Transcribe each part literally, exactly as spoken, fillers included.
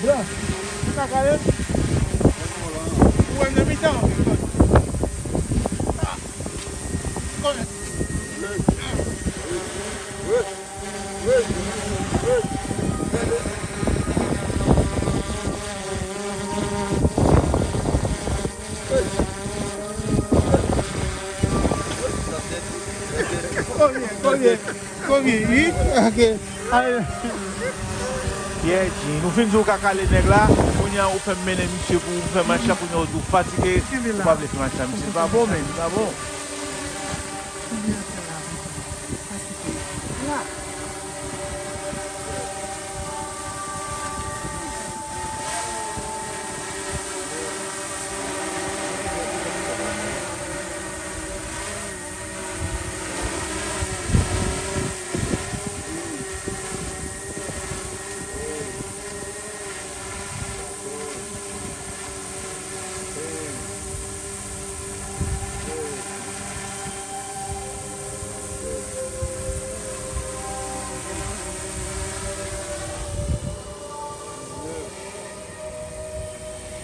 Blan, ou ka kale m? Ou wè m nan mitan an, men. Ah. Kòrèk. Konbyen, konbyen, konbyen? Uit? Ok. Ale. Yeah, G, nou fin di w ka kale nèg la. Kounye a ou fè m mennen misye pou fè match la, kounye a ou di w fatige. Ou pa vle fè match la, misye. Li pa bon, men, li pa bon.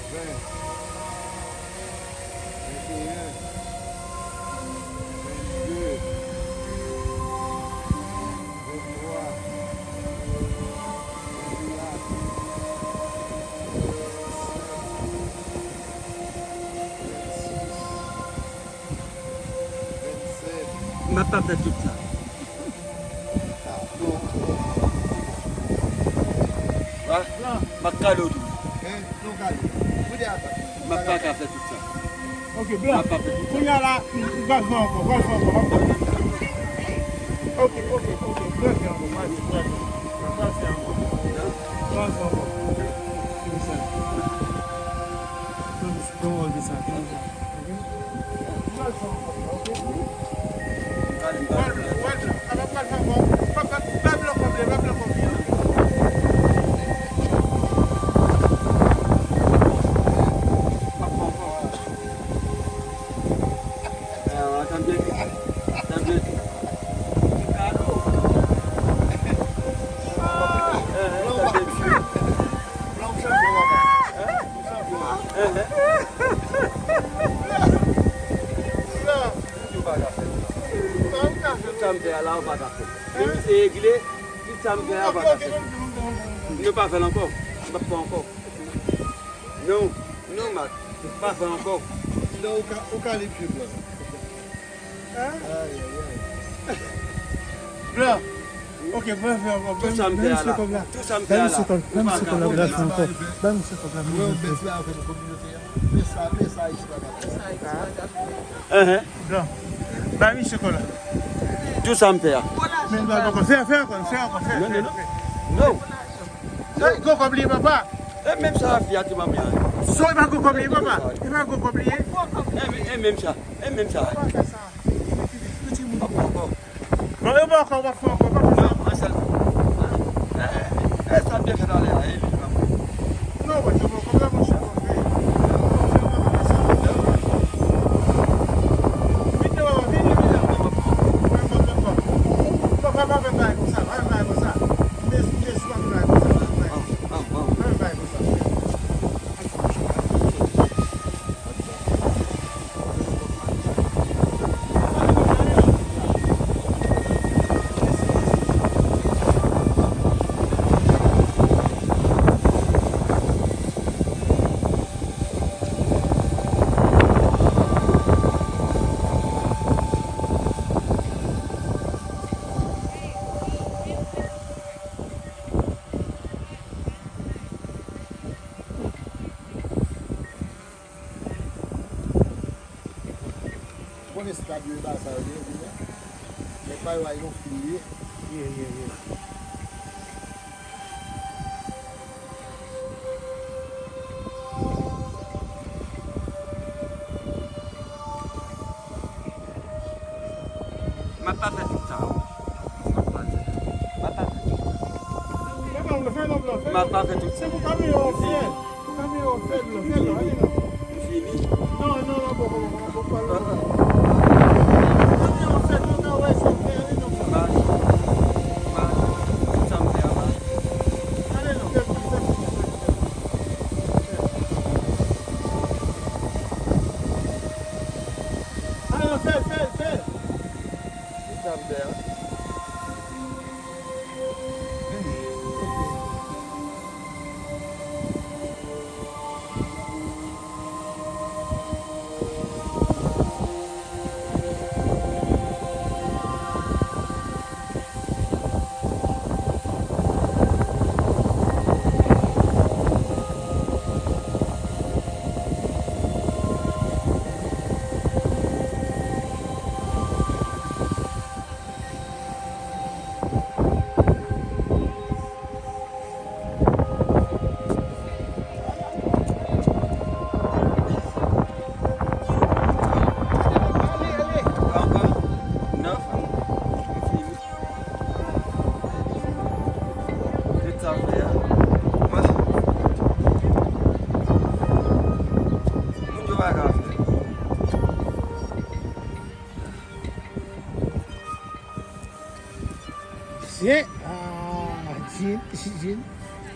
Ven. Venteyen. Vennde. Venntwa. Vennkat. Vennsenk. Vennsis. Vennsèt. M ap pa fè tout sa. Ah, non. Ah, m ap kale w tou. Hein? Non, kale. Koute ata. M ap pa ka fè tout sa. Ok, Blan. M ap pa fè tout sa. Kounye a la, m, m pral fè ankò, pral fè ankò. Ok, ok, ok. Pral fè ankò, pral fè, pral fè. Pral fè ankò. Pral fè ankò. Se sa. Pran wòl de sa, pran sa. Tout sa m fè a la, ou pa ka fè. Menm si se regle, tout sa m fè a, ou pa ka fè. Nou pa fè l ankò. Nou pa fè ankò. Non, non, Mak. Pa fè ankò. Non, ou ka, ou ka li pye blan. Hein? Ay, ay, ay. Blan. Ok, blan fè ankò. Tout sa m fè a la. Tout sa m fè a la. Ou pa ka fè ankò. Ba misye kòb la. Mwen, bèt la avè nou kominote a. Men sa, men sa, Ayiti pa ka fè. Enhen. Blan. Ba misye kòb la. Tout sa m fè a. Men l pa ankò. Fè, fè ankò, fè ankò, fè. Non, non, non. Non. Sa, gwo kòb li ye, papa. E menm sa fi a te ban mwen an. So, e pa gwo kòb li ye, papa. E pa gwo kòb li ye. E men-, e menm sa. E menm sa. Papa, sa. Bon, yo ba w ankò, w ap fè ankò, w ap fè ankò. Non, an sèl. E, e, sa byen fèt alè a, e li ban mwen. Non, mwen, yo ba w ankò, monchè, w ap fè. Vin non, papa, vin, vin, vin. Mwen, mwen, mwen, mwen. Papa, pa fè bagay konsa, pa fè bagay konsa. M te, m te sou, pa fè bagay konsa, pa fè bagay konsa. Pa fè bagay konsa. Ou konn estab yo e ba sa yo ye, kounye a? Nèg pa yo a yon fil ye. Ye, ye, ye. M ap pa fè tout sa. M ap pa fè tout sa. M ap pa fè tout sa. M ap pa fè tout sa. Se pou kamyon an fè. Pou kamyon an fè, fè, fè, ale non. M fini. Non, non, non, bon, bon, bon, bon, bon, bon. Kamyon an fè, nou ka wè sa fè, ale non. Ba, ba, tout sa m fè a, ba. Ale non, fè, fè, fè, fè, fè. Eh, ah, Jin, Jin,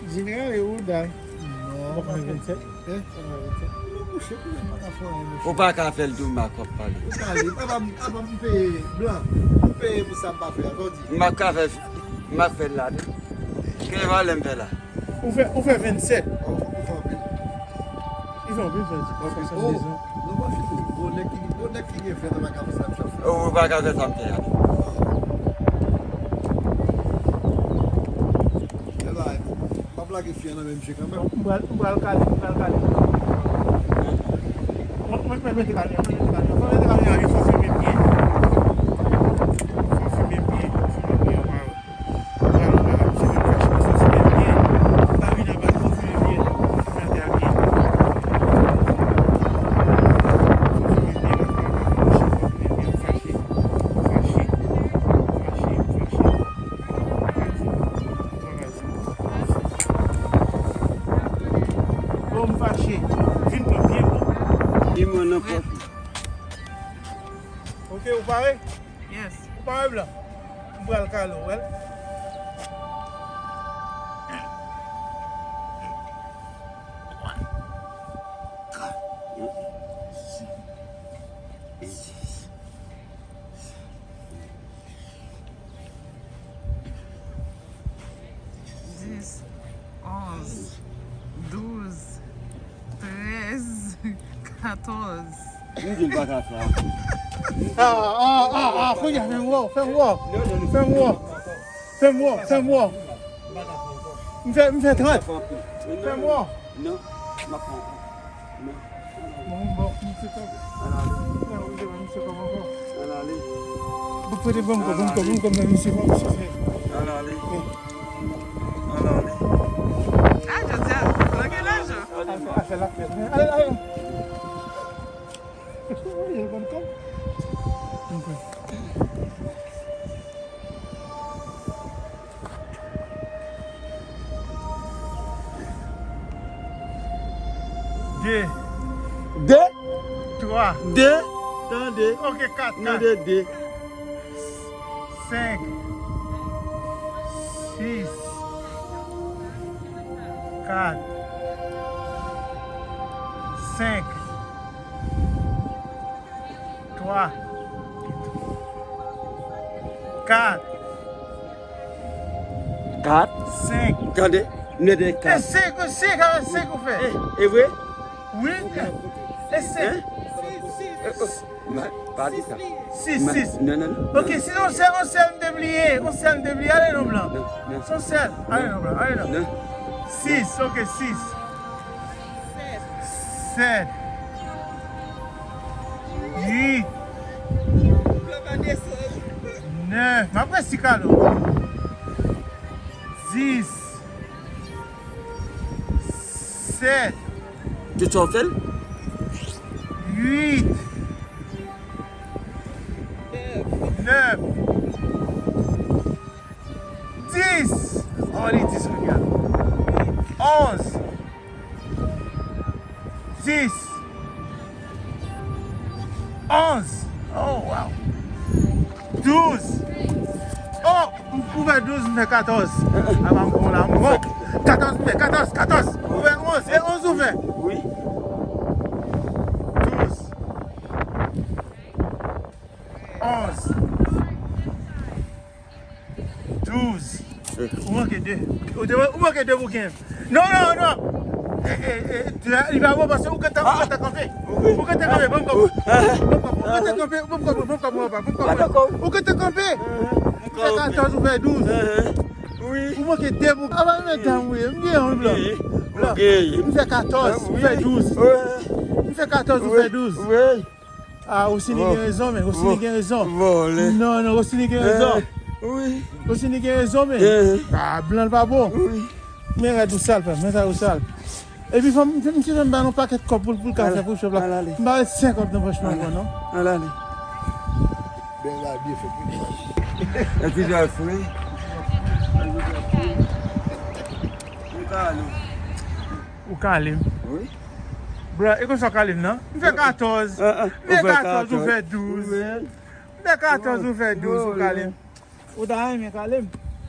Jin rale ou dal. Non, pa fè vennsèt. Hein? Pa fè vennsèt. Non, mouche, pou mwen pa ka fè anyen, mouche. Ou pa ka fè l tou, Mak, w ap pale. Ou pale, apa, apa m peye blan. M peye pou sa m pa fè a, sa w di? M ap ka fè, m ap fè l la tou. Ki valè m fè la? Ou fè, ou fè vennsèt. Oh, ou fè anpil. Li fè anpil, frè, li fè swasanndez an. Non, pa fini. Bon, nèg ki, bon, nèg ki gen fè nan makafè sa, m chòf. Ou pa ka fè sa m fè a. E bay, m ap lage fi an nan men misye kanmenm. M pral, m pral kale, m pral kale. Mwen, mwen, mwen mete kale, mwen mete kale. Mwen mete kale, fò fime byen. Fò fime byen, fò fime byen, mwen. Bon, m fache. Vin pran pye m. Li mwen nan pòch. Ok, ou pare? Yes. Ou pare, blan? M pral kale w, wè l. Dis, onz, douz, trèz, katòz. M di l pa ka fè a. Ah, ah, ah, ah, kounye a, fè m wè w, fè m wè w. Fè m wè w. Fè m wè w, fè m wè w. M fè, m fè trant. Fè m wè w. Non, m ap pran ankò. Non. Bon, bon, misye sa. Al ale. Nan, ou te wè misye kòman ankò? Al ale. Bon, prete ban m kò, ban m kò, ban m kò, men misye, ban misye fè. Al ale. Al ale. Ah, jodi a, nan gen lajan. Al fè, al fè lapèt. Ale, ale. Yo konn kòb. Ok. De. De? Twa. De? Tande. Ok, kat, kat. Tande de. Senk. Sis. Kat. Senk. Twa. Kat. Kat. Senk. Tande, m tande kat. E senk, senk, a, senk ou fè. E, e vre? Wi. E senk. Hein? E, o, ma, pa di sa. Sis, sis. Non, non, non. Ok, si yon sèl, yon sèl m te bliye, yon sèl m te bliye, ale non, blan. Non, non. Se yon sèl, ale non, blan, ale non. Non. Sis, ok, sis. Sèt. Uit. Nèf. M ap resi kale w. Dis. Sèt. Tout sa w fè l? Uit. Nèf. Dis. Oh, li dis kounye a. Onz. Dis. Onz. Oh, wow. Douz. Oh, m, ou fè douz, m fè katòz. Apa m bon la, m bon. Katòz, m fè katòz, katòz. Ou fè onz, e onz ou fè? Wi. Douz. Onz. Douz. Ou manke de. Ou te, ou manke de bouken. Non, non, non. E, e, e, de a, li pa bon paske ou gentan, ou gentan kanpe. Ou gentan kanpe, ban m kòb. Ban m kòb. Ou gentan kanpe, ban m kòb, ban m kòb, ban m kòb, ban m kòb. Ou gentan kanpe. Ou fè katòz, ou fè douz. Wi. Ou manke de bouken. A, pa medam, wi. M gen yon blan. Blan. M fè katòz, ou fè douz. M fè katòz, ou fè douz. Wi. Ah, Rosini gen rezon, men. Rosini gen rezon. Vòlè. Non, non, Rosini gen rezon. Eh, wi. Rosini gen rezon, men. Eh. Ah, blan l pa bon. Wi. Men rad ou sal, frè. Men sa ou sal. Epi fò m, m ti fè m ba nou pakèt kòb pou l, pou l ka fè push up la. Al ale. M ba l senkant nan pòch mwen ankò, non. Al ale. Bèl la byen fèt, wi. E ti jòl fri. Ou ka ale. Ou kale m. Wi. Bro, e konsa w kale m nan? M fè katòz. M fè katòz, ou fè douz. M fè katòz, ou fè douz, ou kale m. Ou ta renmen kale m?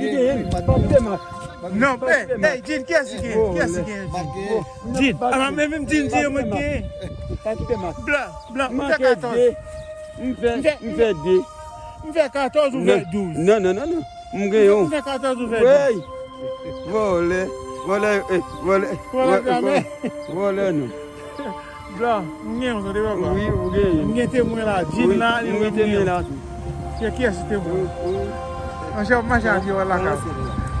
ki genyen. Pap de mak. Non, ey, ey, Jin, kiyès ki genyen? Kiyès ki genyen, Jin? Jin, ala, men menm Jin di yo mwen genyen. Blan, blan, ou fè katòz. M fè, m fè de. M fè katòz, ou fè douz. Non, non, non, non. M gen yon. M fè katòz, ou fè douz. Wey. Vòlè, vòlè, eh, vòlè. Vòlè jamè. Vòlè non. Blan, m gen yon tande papa. Wi, ou gen yon. M gen temwen la, Jin la, li menm gen yon. Wi, wi. Kiyès ki temwen? Wi, wi. Monchè, w ap mache a pye w al lakay ou.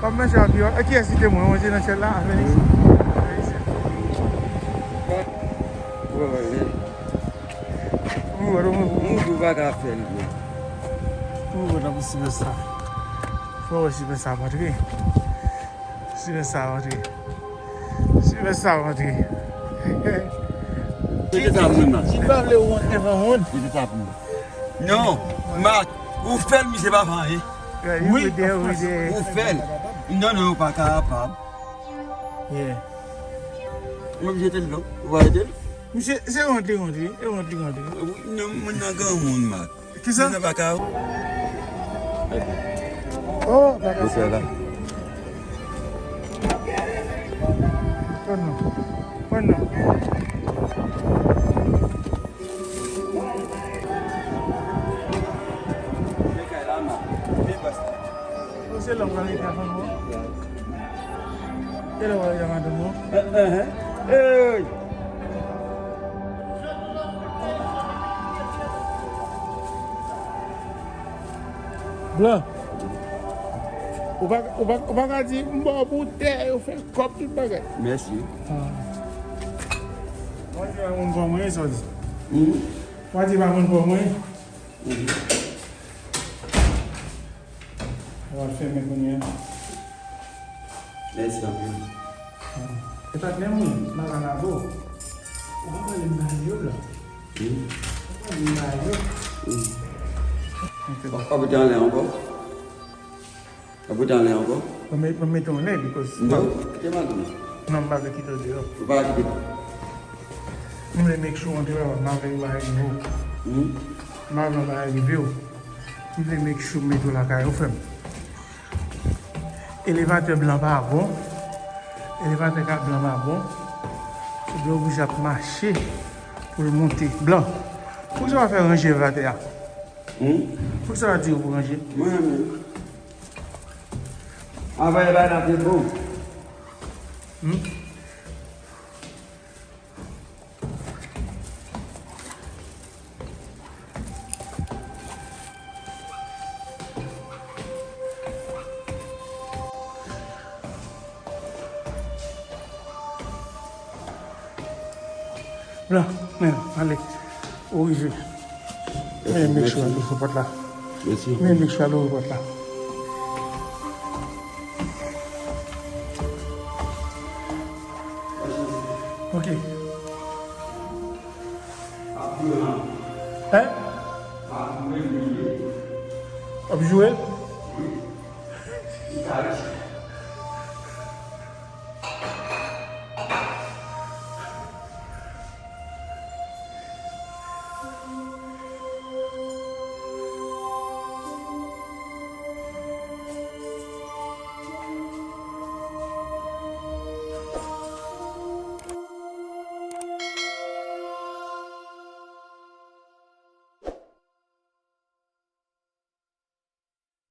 W ap mache a pye w al. E kiyès ki temwen? Monchè nan syèl la, avè li. Avè li. Vòlè. Ou wè, ou, ou, ou pa ka fè l, bro. Ou wè, nan pou Silvès sa. Fò wè Silvès sa ap antre. Silvès sa ap antre. Silvès sa ap antre. Mete sa pou mwen, Mak. Si pa vle ou wont devan moun. Mete sa pou mwen. Non, Mak, ou fè l, misye pa fè anyen. Wi, ou fè l. Non, non, ou pa kapab. Yeah. Ou oblije jete l non. Ou pa jete l. Misye, se wont li wont, wi. E wont li wont, wi. Non, moun nan granmoun, Mak. Kisa? Moun nan pa ka. Oh, pa ka. Ou fè la. Pran non. Pran non. Ou se lòm nan leta fanm ou. Kèlè w ap gade madanm ou? Hey! Blan. Ou pa, ou pa, ou pa ka di, m ba w pou tè, yo fè kòb, tout bagay. Mèsi. Ah. Ou pa di pa moun pou mwen, sa w di. Hmm? Ou pa di pa moun pou mwen. Mhm. Ou al fèmen kounye a. Mèsi anpil. E patnè mwen, m al avè w. Ou pa pale m bagay yo la. Wi. Ou pa pale m bagay yo. Wi. Ou ap boute anlè ankò? Ou ap boute anlè ankò? Mwen mete anlè, because. Non, kite m al tou. Non, m pa vle kite w deyò. Ou pa kite. M vle make sure w antre la, m avè yon bagay rive w. Hmm? M avè yon bagay rive w. M vle make sure m mete w lakay ou, frè m. Elevatè blan pa bon. Elevatè ka blan pa bon. Se dlo wouj ap mache pou l monte. Blan. Poukisa w pa fè ranje elevatè a? Hmm? Poukisa w pa di yo pou ranje? Mwen menm. Avan elevatè a te bon. Hmm? Blan, men, ale. Ou rive. Men, make sure al ouvri pòt la. Mèsi. Men, make sure al ouvri pòt la. Ok. Hein? W ap joure l?